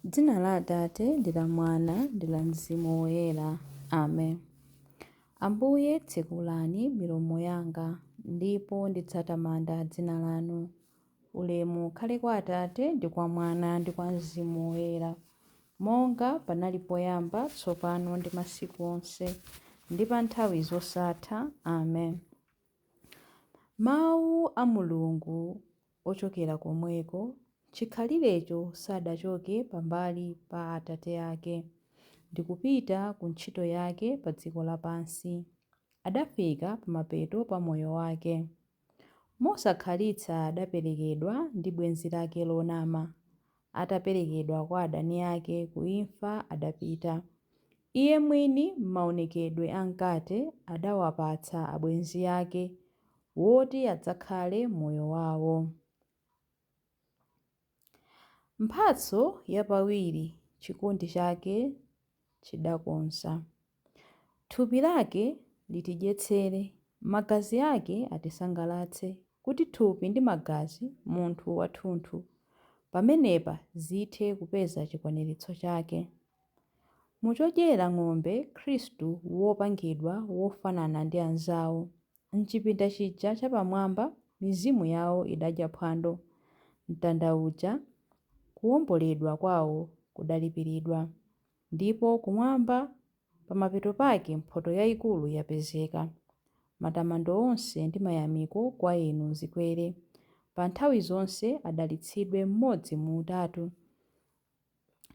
M'dzina la Atate, ndi la Mwana, ndi la Mzimu Woyera. Amen. Ambuye, tsekulani milomo yanga, ndipo ndidzatamanda dzina lanu. Ulemu ukhale kwa Atate, ndi kwa Mwana, ndi kwa Mzimu Woyera, monga panali poyamba, tsopano ndi masiku onse, ndi pa nthawi zosatha. Amen. Mawu a Mulungu ochokera komweko, chikhalirecho sadachoke pambali pa Atate ake, ndikupita ku ntchito yake pa dziko lapansi. Adafika pamapeto pa moyo wake. Mosakhalitsa adaperekedwa ndi bwenzi lake lonama. Ataperekedwa kwa adani ake ku imfa adapita. Iye mwini m'maonekedwe a mkate adawapatsa abwenzi ake woti adzakhale moyo wawo. Mphatso yapawiri chikondi chake chidakonza. Thupi lake litidyetsere, magazi ake atisangalatse, kuti thupi ndi magazi, munthu wathunthu, pamenepa zithe kupeza chikwaniritso chake. Mu chodyera ng'ombe Khristu wopangidwa wofanana ndi anzawo, m'chipinda chija chapamwamba mizimu yawo idadya phwando, mtanda uja, kuwomboledwa kwawo kudalipiridwa. Ndipo kumwamba pamapeto pake mphoto yaikulu yapezeka. Matamando onse ndi mayamiko kwa inu zikwere. Pa nthawi zonse adalitsidwe mmodzi mu utatu.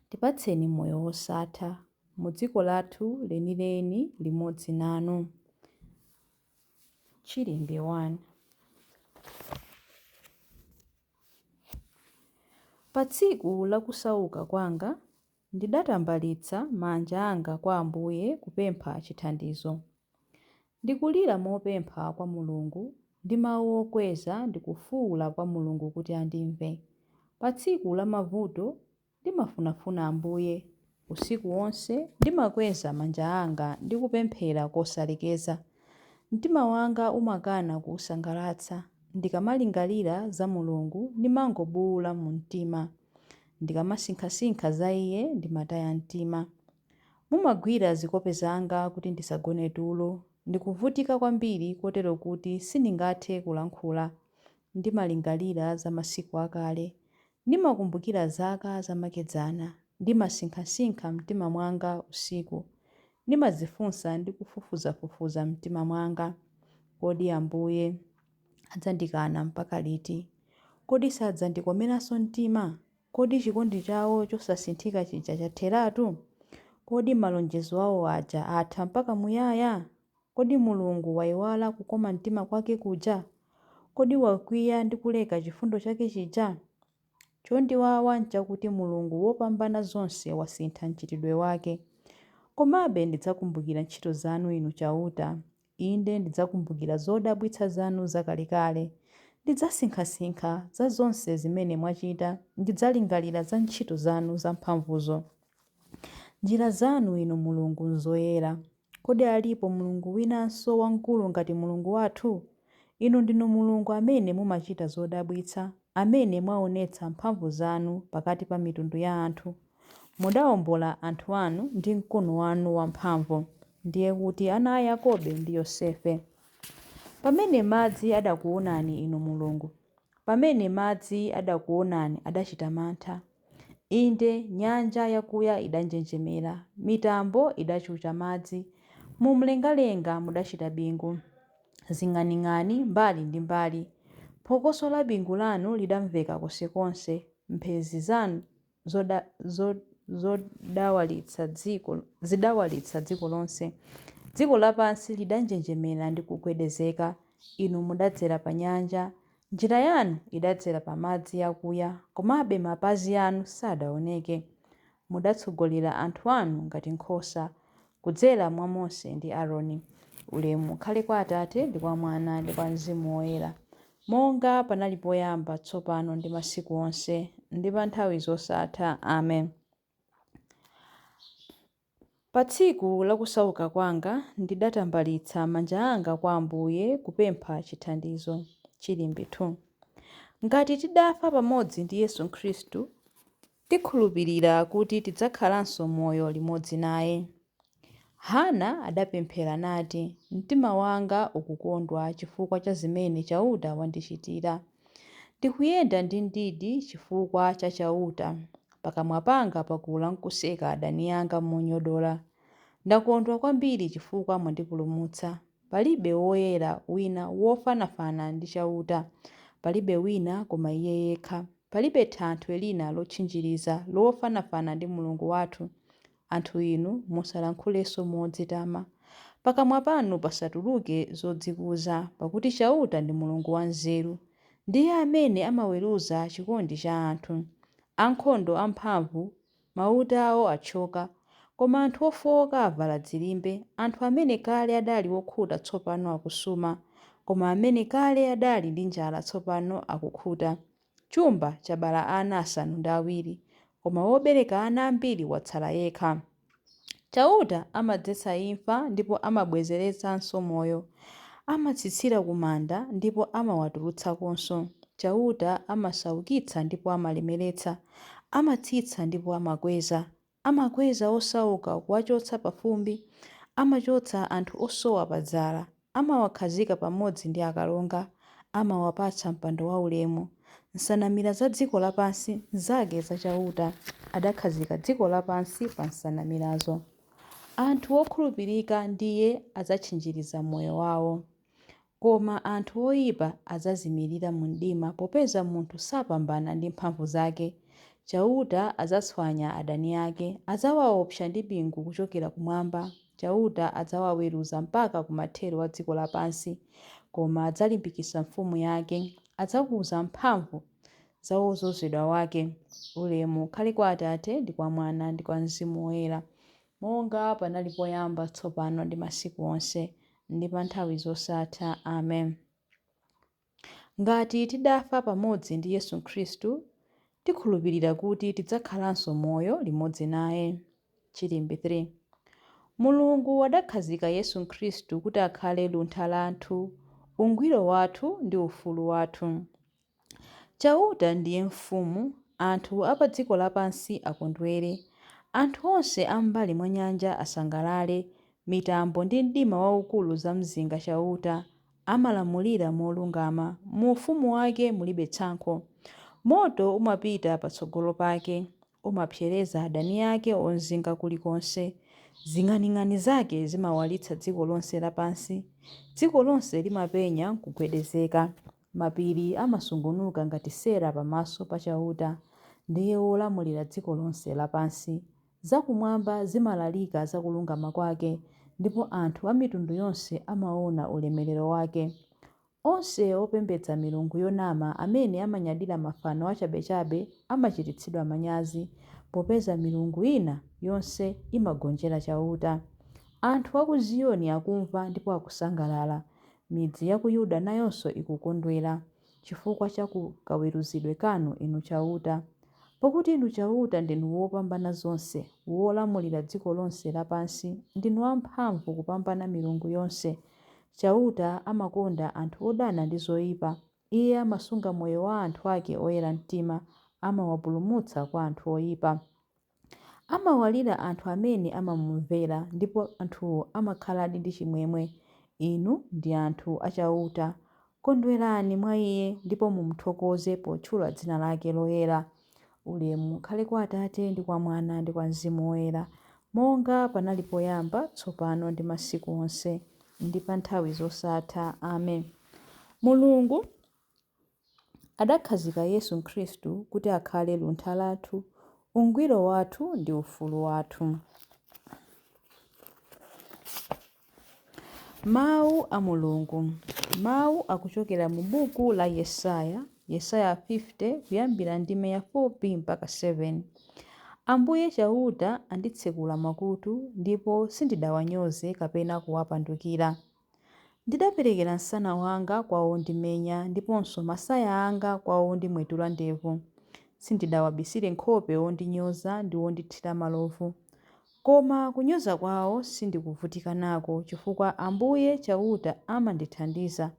Tipatseni moyo wosatha, mu dziko lathu lenileni limodzi nanu. Chilimbi 1. Pa tsiku la kusauka kwanga ndidatambalitsa manja anga kwa Ambuye kupempha chithandizo. Ndikulira mopempha kwa Mulungu, ndi mau okweza ndikufuula kwa Mulungu kuti andimve. Pa tsiku la mavuto ndimafunafuna Ambuye, usiku wonse ndimakweza manja anga ndi kupemphera kosalekeza. Mtima wanga umakana kuusangalatsa, ndikamalingalira za Mulungu ndimangobuula mumtima. Ndikamasinkhasinkha za Iye ndimataya mtima. Mumagwira zikope zanga kuti ndisagone tulo. Ndikuvutika kwambiri kotero kuti sindingathe kulankhula. Ndimalingalira za masiku akale. Ndimakumbukira zaka zamakedzana. Ndimasinkhasinkha m'mtima mwanga usiku. Ndimadzifunsa ndi kufufuzafufuza m'mtima mwanga. Kodi Ambuye adzandikana mpaka liti? Kodi sadzandikomeranso mtima? Kodi chikondi chawo chosasinthika chija chatheratu? Kodi malonjezo awo aja atha mpaka muyaya? Kodi Mulungu waiwala kukoma mtima kwake kuja? Kodi wakwiya ndi kuleka chifundo chake chija? Chondiwawa nchakuti Mulungu Wopambanazonse wasintha mchitidwe wake. Komabe ndidzakumbukira ntchito zanu, Inu Chauta, Inde ndidzakumbukira zodabwitsa zanu zakalekale. Ndidzasinkhasinkha za zonse zimene mwachita, ndidzalingalira za ntchito zanu zamphamvuzo. Njira zanu, Inu Mulungu, nzoyera. Kodi alipo Mulungu winanso wamkulu ngati Mulungu wathu? Inu ndinu Mulungu amene mumachita zodabwitsa, amene mwaonetsa mphamvu zanu pakati pa mitundu ya anthu. Mudaombola anthu anu ndi mkono wanu wamphamvu, ndiye kuti ana a Yakobe ndi Yosefe. Pamene madzi adakuwonani, Inu Mulungu, pamene madzi adakuwonani adachita mantha. Inde, nyanja yakuya idanjenjemera, mitambo idachucha madzi, mumlengalenga mudachita bingu, zing'aning'ani mbali ndi mbali. Phokoso la bingu lanu lidamveka konsekonse, mphezi zanu zidawalitsa dziko lonse. Dziko lapansi lidanjenjemera ndi kugwedezeka. Inu mudadzera pa nyanja, njira yanu idadzera pa madzi akuya, komabe mapazi anu sadaoneke. Mudatsogolera anthu anu ngati nkhosa, kudzera mwa Mose ndi Aroni. Ulemu ukhale kwa Atate, ndi kwa Mwana, ndi kwa Mzimu Woyera, Monga panali poyamba, tsopano, ndi masiku onse, ndi pa nthawi zosatha. Amen. Pa tsiku la kusauka kwanga ndidatambalitsa manja anga kwa Ambuye kupempha chithandizo. Chilimbi 2. Ngati tidafa pamodzi ndi Yesu Khristu, Tikhulupirira kuti tidzakhalanso moyo limodzi naye. Hana adapemphera nati, Mtima wanga ukukondwa chifukwa cha zimene Chauta wandichitira. Ndikuyenda ndi mdidi chifukwa cha Chauta. Pakamwa panga pakula nkuseka adani anga monyodola. Ndakondwa kwambiri chifukwa mwandipulumutsa. Palibe woyera wina wofanafana ndi Chauta, palibe wina koma Iye yekha. Palibe thanthwe lina lotchinjiriza lofanafana ndi Mulungu wathu. Anthu inu, musalankhulenso modzitama. Pakamwa panu pasatuluke zodzikuza, pakuti Chauta ndi Mulungu wanzeru. Ndiye amene amaweruza chikondi cha anthu. Ankhondo amphamvu mauta ao athyoka, koma anthu ofooka avala dzilimbe. Anthu amene kale adali okhuta tsopano akusuma, koma amene kale adali ndi njala tsopano akukhuta. Chumba chabala ana 7, koma wobereka ana ambiri watsala yekha. Chauta amadzetsa imfa ndipo amabwezeretsanso moyo. Amatsitsira ku manda ndipo amawatulutsakonso. Chauta amasaukitsa ndipo amalemeretsa, amatsitsa ndipo amakweza. Amakweza osauka kuwachotsa pa fumbi, amachotsa anthu osowa pa dzala. Amawakhazika pamodzi ndi akalonga, amawapatsa mpando waulemu. Nsanamira za dziko lapansi nzake za Chauta, adakhazika dziko lapansi pa nsanamirazo. Anthu okhulupirika ndiye adzatchinjiriza moyo wawo, koma anthu oipa adzazimirira mu mdima, popeza munthu sapambana ndi mphamvu zake. Chauta adzatswanya adani ake, adzawaopsa ndi bingu kuchokera kumwamba. Chauta adzawaweruza mpaka ku mathero a dziko lapansi, koma adzalimbikitsa mfumu yake, adzakuza mphamvu za wodzozedwa wake. Ulemu ukhale kwa Atate ndi kwa Mwana ndi kwa Mzimu Woyera, monga panali poyamba, tsopano ndi masiku onse, ndi pa nthawi zosatha. Amen. Ngati tidafa pamodzi ndi Yesu Khristu, tikhulupirira kuti tidzakhalanso moyo limodzi naye. Chilimbi 3. Mulungu adakhazika Yesu Khristu kuti akhale luntha lathu, ungwiro wathu ndi ufulu wathu. Chauta ndiye mfumu, anthu a pa dziko lapansi akondwere. Anthu onse a m'mbali mwa nyanja asangalale. Mitambo ndi mdima waukulu zamzinga Chauta, amalamulira molungama, mu ufumu wake mulibe tsankho. Moto umapita patsogolo pake, umapsereza adani ake omzinga kulikonse. Zing'aning'ani zake zimawalitsa dziko lonse lapansi, dziko lonse limapenya nkugwedezeka. Mapiri amasungunuka ngati sera pamaso pa Chauta, ndiye wolamulira dziko lonse lapansi. Zakumwamba zimalalika za kulungama kwake, ndipo anthu a mitundu yonse amaona ulemerero wake. Onse opembedza milungu yonama amene amanyadira mafano achabechabe amachititsidwa manyazi, popeza milungu ina yonse imagonjera Chauta. Anthu a ku Ziyoni akumva ndipo akusangalala, midzi ya ku Yuda nayonso ikukondwera, chifukwa cha kaweruzidwe kanu, Inu Chauta. Pakuti Inu Chauta ndinu Wopambanazonse, wolamulira dziko lonse lapansi, ndinu amphamvu kupambana milungu yonse. Chauta amakonda anthu odana ndi zoipa. Iye amasunga moyo wa anthu ake oyera mtima, amawapulumutsa kwa anthu oipa. Amawalira anthu amene amamumvera, ndipo anthuwo amakhaladi ndi chimwemwe. Inu ndi anthu a Chauta, kondwerani mwa Iye, ndipo mumuthokoze potchula dzina lake loyera. Ulemu ukhale kwa Atate ndi kwa Mwana ndi kwa Mzimu Woyera, monga panali poyamba, tsopano ndi masiku onse, ndi pa nthawi zosatha. Amen. Mulungu adakhazika Yesu Khristu kuti akhale luntha lathu, ungwiro wathu ndi ufulu wathu. Mawu a Mulungu. Mawu akuchokera mu buku la Yesaya, Yesaya 50 kuyambira ndime ya 4b mpaka 7. Ambuye Chauta anditsekula makutu, ndipo sindidawanyoze kapena kuwapandukira. Ndidaperekera msana wanga kwa ondimenya, ndiponso masaya anga kwa ondimwetula ndevu. Sindidawabisire nkhope ondinyoza ndi ondithira malovu. Koma kunyoza kwawo sindikuvutika nako, chifukwa Ambuye Chauta amandithandiza.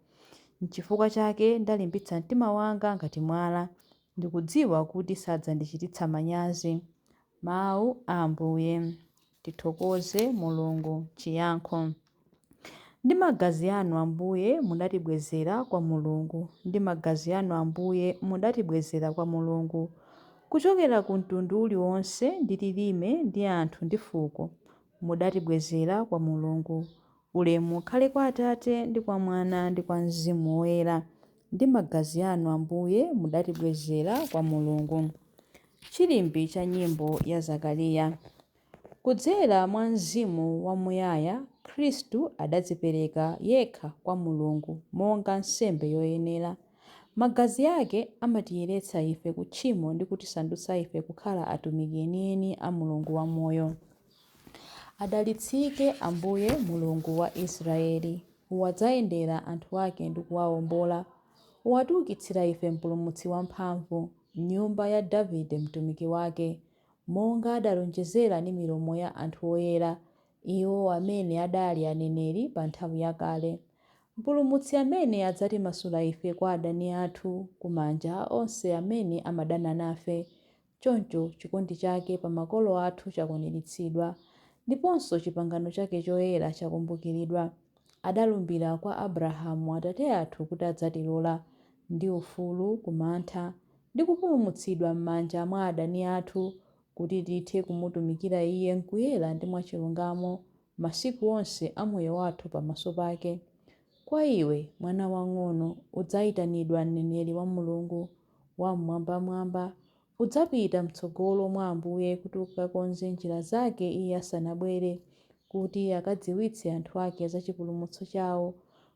Nchifukwa chake ndalimbitsa mtima wanga ngati mwala. Ndikudziwa kuti sadzandichititsa manyazi. Mawu a Ambuye. Tithokoze Mulungu. Chiyankho. Ndi magazi anu Ambuye mudatibwezera kwa Mulungu. Ndi magazi anu Ambuye mudatibwezera kwa Mulungu. Kuchokera ku mtundu uliwonse ndi lilime ndi anthu ndi fuko, mudatibwezera kwa Mulungu. Ulemu ukhale kwa Atate ndi kwa Mwana ndi kwa Mzimu Woyera. Ndi magazi anu Ambuye mudatibwezera kwa Mulungu. Chilimbi cha nyimbo ya Zakariya. Kudzera mwa Mzimu wamuyaya, Khristu adadzipereka yekha kwa Mulungu monga nsembe yoyenera. Magazi ake amatiyeretsa ife ku tchimo ndi kutisandutsa ife kukhala atumiki enieni a Mulungu wamoyo. Adalitsike Ambuye Mulungu wa Israeli, wadzayendera anthu ake ndi kuwawombola. Watiukitsira ife Mpulumutsi wamphamvu, m'nyumba ya Davide mtumiki wake, monga adalonjezera ndi milomo ya anthu oyera, iwo amene adali aneneri pa nthawi yakale. Mpulumutsi amene adzatimasula ife kwa adani athu, ku manja a onse amene amadana nafe. Choncho chikondi chake pa makolo athu chakwaniritsidwa, ndiponso chipangano chake choyera chakumbukiridwa. Adalumbira kwa Abrahamu atate athu kuti adzatilola ndi ufulu ku mantha, ndi kupulumutsidwa m'manja mwa adani athu, kuti tithe kumutumikira Iye m'kuyera ndi mwachilungamo masiku onse a moyo wathu pamaso pake. Kwa iwe, mwana wang'ono, udzayitanidwa mneneri wa Mulungu Wam'mwambamwamba. Udzapita m'tsogolo mwa Ambuye kuti ukakonze njira zake Iye asanabwere, kuti akadziwitse anthu ake za chipulumutso chawo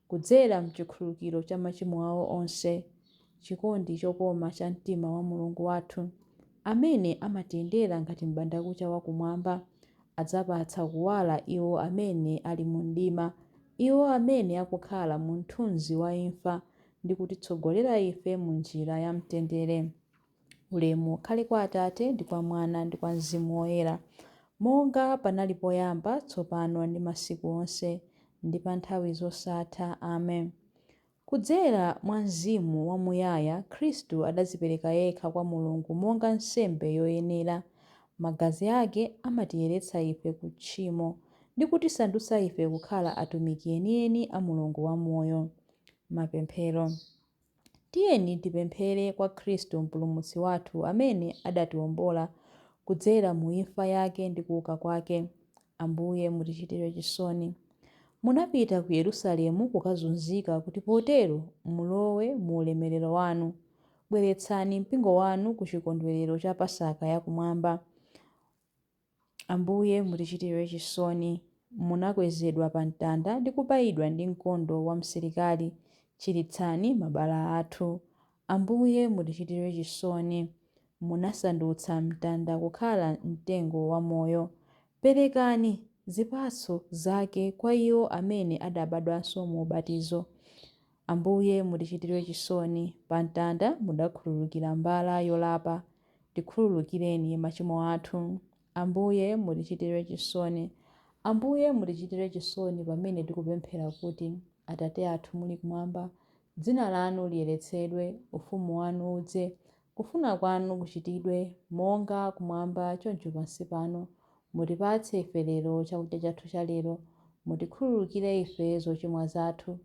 kudzera m'chikhululukiro cha machimo awo onse. Chikondi chokoma cha mtima wa Mulungu wathu, amene amatiyendera ngati m'bandakucha wakumwamba, adzapatsa kuwala iwo amene ali mu mdima, iwo amene akukhala mu mthunzi wa imfa, ndi kutitsogolera ife mu njira ya mtendere. Ulemu ukhale kwa Atate ndi kwa Mwana ndi kwa Mzimu Woyera, monga panali poyamba, tsopano ndi masiku onse, ndi pa nthawi zosatha. Amen. Kudzera mwa Mzimu wamuyaya, Khristu adadzipereka yekha kwa Mulungu monga nsembe yoyenera. Magazi ake amatiyeretsa ife ku tchimo ndi kutisandutsa ife kukhala atumiki enieni a Mulungu wamoyo. Mapemphero. Tiyeni tipemphere kwa Khristu Mpulumutsi wathu amene adatiwombola kudzera mu imfa yake ndi kuuka kwake. Ambuye mutichitire chisoni. Munapita ku Yerusalemu kukazunzika kuti potero mulowe mu ulemerero wanu. Bweretsani mpingo wanu ku chikondwerero cha Pasaka yakumwamba. Ambuye mutichitire chisoni. Munakwezedwa pa mtanda ndi kupayidwa ndi mkondo wa msilikali. Chiritsani mabala athu. Ambuye mutichitire chisoni. Munasandutsa mtanda kukhala mtengo wamoyo. Perekani zipatso zake kwa iwo amene adabadwanso mu ubatizo. Ambuye mutichitire chisoni. Pa mtanda mudakhululukira mbala yolapa. Tikhululukireni machimo athu. Ambuye mutichitire chisoni. Ambuye mutichitire chisoni pamene tikupemphera kuti, Atate athu muli kumwamba, dzina lanu liyeretsedwe, ufumu wanu udze, kufuna kwanu kuchitidwe, monga kumwamba choncho pansi pano. Mutipatse ife lero chakudya chathu cha lero. Mutikhululukire ife zochimwa zathu,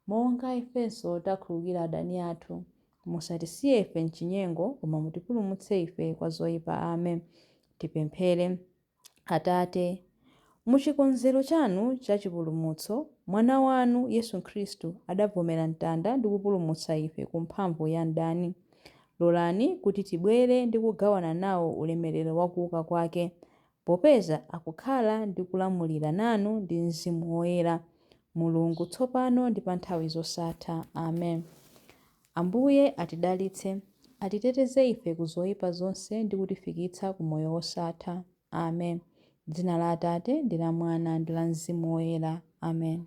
monga ifenso takhululukira adani athu. Musatisiye ife m'chinyengo, koma mutipulumutse ife kwa zoyipa. Amen. Tipemphere. Atate, muchikonzero chanu cha chipulumutso, Mwana wanu Yesu Khristu adavomera mtanda ndi kupulumutsa ife ku mphamvu ya mdani. Lolani kuti tibwere ndi kugawana nawo ulemerero wa kuuka kwake, popeza akukhala ndi kulamulira nanu ndi Mzimu Woyera, Mulungu tsopano ndi pa nthawi zosatha. Amen. Ambuye atidalitse, atiteteze ife ku zoyipa zonse ndi kutifikitsa ku moyo wosatha. Amen. Dzina la Atate ndi la Mwana ndi la Mzimu Woyera. Amen.